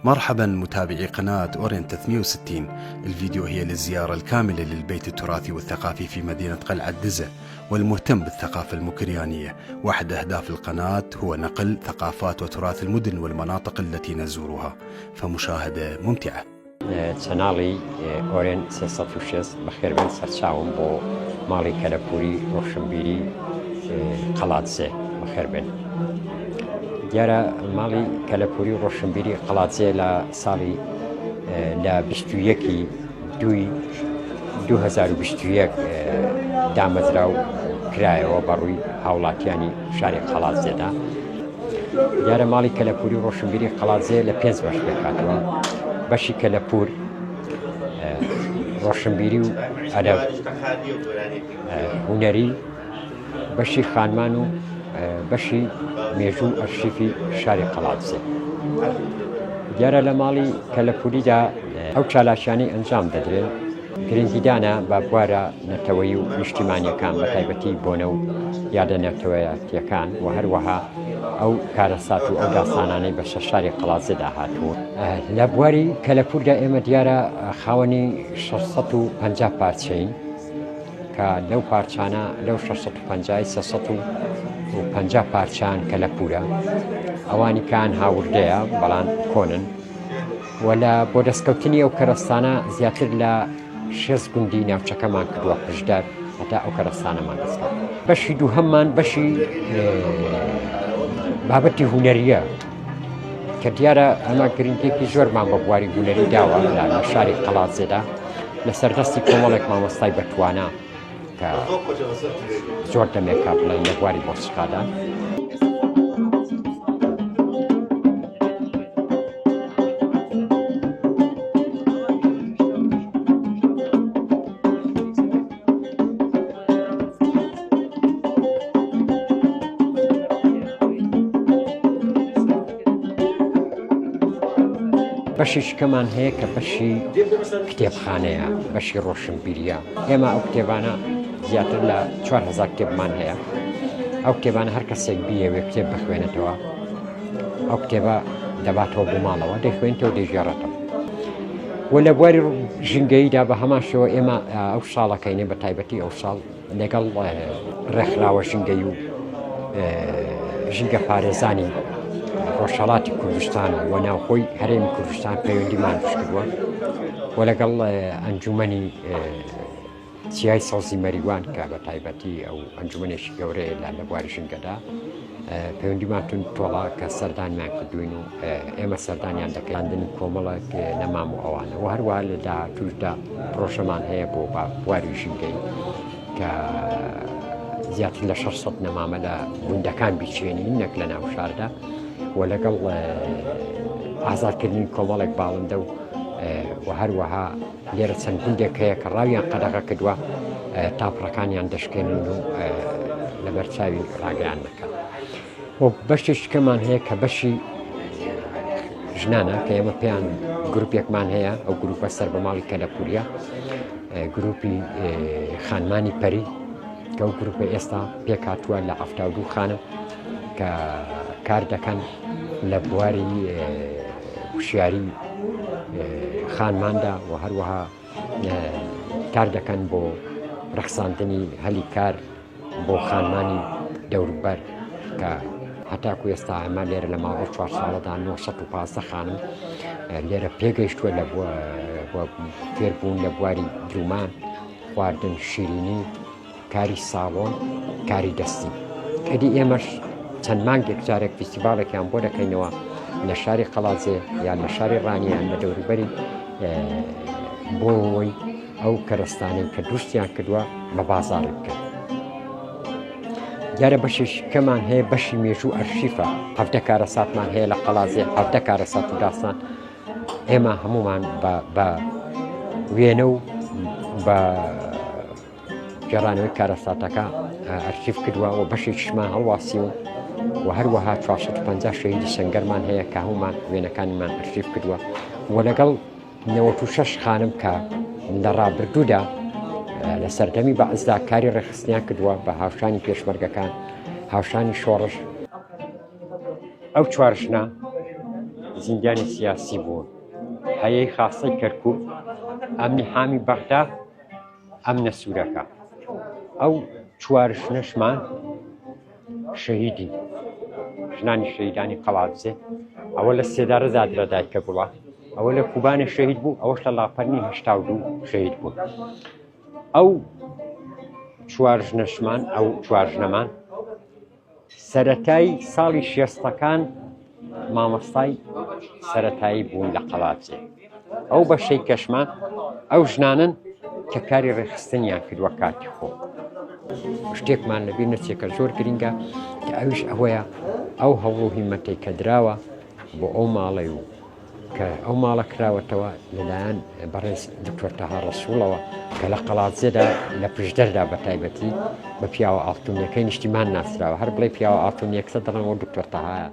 مرحبا متابعي قناة أورين 360. الفيديو هي للزيارة الكاملة للبيت التراثي والثقافي في مدينة قلعة دزة والمهتم بالثقافة المكريانية. واحد أهداف القناة هو نقل ثقافات وتراث المدن والمناطق التي نزورها، فمشاهدة ممتعة. چەناڵی ئۆرێن 360 بەخێربێن سەرچاوم بۆ ماڵی کەلەپوری ڕۆشنبیری قەڵادزێ بەخێربێن. دیارە ماڵی کەلەپوری ڕۆشنبیری قەڵادزێ لە ساڵی لە 21 دووی 2021 دامەزرا و کرایەوە بەڕووی هاوڵاتیانی شاری قەڵادزێدا. دیارە ماڵی کەلەپوری ڕۆشنبیری قەڵادزێ لە پێنج بەش پێکهاتووە، بەشی کەلەپور، ڕۆشنبیری و ئەدەب، هونەری، بەشی خانمان و بەشی مێژوو و ئەرشیفی شاری قەڵادزێ. دیارە لە ماڵی کەلەپوریدا ئەو چالاکیانەی ئەنجام دەدرێن گرنگیدانە بە بوارە نەتەوەیی و نیشتیمانیەکان بە تایبەتی بۆنە و یادە نەتەوەیەتیەکان و هەروەها ئەو کارەسات و ئەو داستانانەی بە شاری قەڵادزێدا هاتوون. لە بواری کەلەپوردا ئێمە دیارە خاوەنی 650 پارچەین کە لەو پارچانە لەو 650 350 پارچان کەلەپورە ئەوانی کان هاوردەیە بەڵام کۆنن و لە بۆ دەستکەوتنی ئەو کەرەستانە زیاتر لە شێست گوندی ناوچەکەمان کردووە پشدەر هەتا ئەو کەرەستانەمان دەستکەوت. بەشی دووهەممان بەشی بابەتی هونەریە کە دیارە ئەمە گرنگێکی زۆرمان بە بواری هونەری داوە لە شاری قەڵادزێدا لە سەردەستی کۆمەڵێک مامۆستای بەتوانا کە زۆر دەمێکە بڵێن لە بواری مۆسیقادا. بەشێکیکەمان هەیە کە بەشی کتێبخانەیە، بەشی ڕۆشنبیریە. ئێمە ئەو کتێبانە زیاتر لە 4000 کتێبمان هەیە. ئەو کتێبانە هەر کەسێک بیەوێ کتێب بخوێنێتەوە ئەو کتێبە دەباتەوە بۆ ماڵەوە دەیخوێنێتەوە دەیگێڕێتەوە. و لە بواری ژینگەییدا بە هەمان شێوە ئێمە ئەو ساڵەکەینێ بە تایبەتی ئەو ساڵ لەگەڵ ڕێکخراوە ژینگەی و ژینگە پارێزانی ڕۆژهەڵاتی کوردستان و ناوخۆی هەرێمی کوردستان پەیوەندیمان دروستکردووە و لەگەڵ ئەنجومەنی چیای سەوزی مەریوان کە بە تایبەتی ئەو ئەنجومەنێکی گەورەیە لە لە بواری ژینگەدا پەیوەندیمان توند تۆڵە کە سەردانیان کردوین و ئێمە سەردانیان دەکەندن کۆمەڵێک نەمام و ئەوانە و هەروە لە داهاتوشدا پرۆژەمان هەیە بۆ بە بواری ژینگەی کە زیاتر لە 600 نەمامە لە گوندەکان بیچێنین نەک لە ناو شاردا و لەگەڵ ئازادکردنی کۆمەڵێک باڵندە و و هەروەها لێرە چەند گوندێک هەیە کە ڕاویان قەدەغە کردووە تاپڕەکانیان دەشکێنن و لەبەر چاوی ڕاگەیان دەکەن. و بەشێکیکەمان هەیە کە بەشی ژنانە کە ئێمە پێیان گروپێکمان هەیە ئەو گروپە سەر بە ماڵی کەلەپوریە گروپی خانمانی پەری کە ئەو گروپە ئێستا پێکهاتووە لە 72 خانم کە کار دەکەن لە بواری هوشیاری خانماندا و هەروەها کار دەکەن بۆ ڕەخساندنی هەلی کار بۆ خانمانی دەوروبەر کە هەتاکو ئێستا ئەمە لێرە لە ماوەی چوار ساڵەدا 915 خانم لێرە پێگەیشتووە لە فێربوون لە بواری درومان خواردن شیرینی کاری ساڵۆن، کاری دەستی. ئیدی ئێمەش چەند مانگێک جارێک فیستیڤاڵێکیان بۆ دەکەینەوە لە شاری قەڵادزێ یان لە شاری ڕانیە یان لە دەوروبەری بۆ ئەوەی ئەو کەرەستانەی کە دروستیان کردووە بە بازاڕی بکەن. دیارە بەشێکی کەمان هەیە بەشی مێژوو ئەرشیفە حەفتە کارەساتمان هەیە لە قەڵادزێ حەفتە کارەسات و داستان ئێمە هەمومان بە وێنە و بە گێڕانەوەی کارەساتەکە ئەرشیف کردووە و بەشێکیشمان هەڵواسیون و هەروەها 450 شەهیدی سەنگەرمان هەیە کە هەمومان وێنەکانمان ئەرشیف کردووە و لەگەڵ 96 خانم کە لە ڕابردوودا لە سەردەمی بەعسدا کاری ڕێکخستنیان کردووە بە هاوشانی پێشمەرگەکان هاوشانی شۆڕش ئەو چوار ژنە. زیندانی سیاسی بوون، هەیەی خاسەی کەرکوک، ئەمنی حامی بەغدا، ئەمنە سوورەکە. ئەو چوار ژنەشمان شەهیدین، ژنانی شەهیدانی قەڵادزێ، ئەوە لە سێدارە دادرا دایکە گوڵە، ئەوە لە کوبانێ شەهید بوو، ئەوەش لە لاپەرنی 82 شەهید بوون. ئەو چوار ژنەشمان، ئەو چوار ژنەمان سەرەتای ساڵی شێستەکان مامۆستای سەرەتایی بوون لە قەڵادزێ. ئەو بەشەی کەشمان ئەو ژنانن کە کاری ڕێکخستنیان کردووە کاتی خۆ. شتێکمان لەبیر نەچێت کە زۆر گرنگە کە ئەویش ئەوەیە ئەو هەوڵ و هیمەتەی کە دراوە بۆ ئەو ماڵەی و کە ئەو ماڵە کراوەتەوە لەلایەن بەڕێز دکتۆر تەها ڕەسوڵەوە کە لە قەڵادزێدا لە پشدەردا بە تایبەتی بە پیاوە ئاڵتونیەکەی نیشتیمان ناسراوە هەر بڵێ پیاوە ئاڵتونیەکسە دەڵێن وە دکتۆر تەهایە.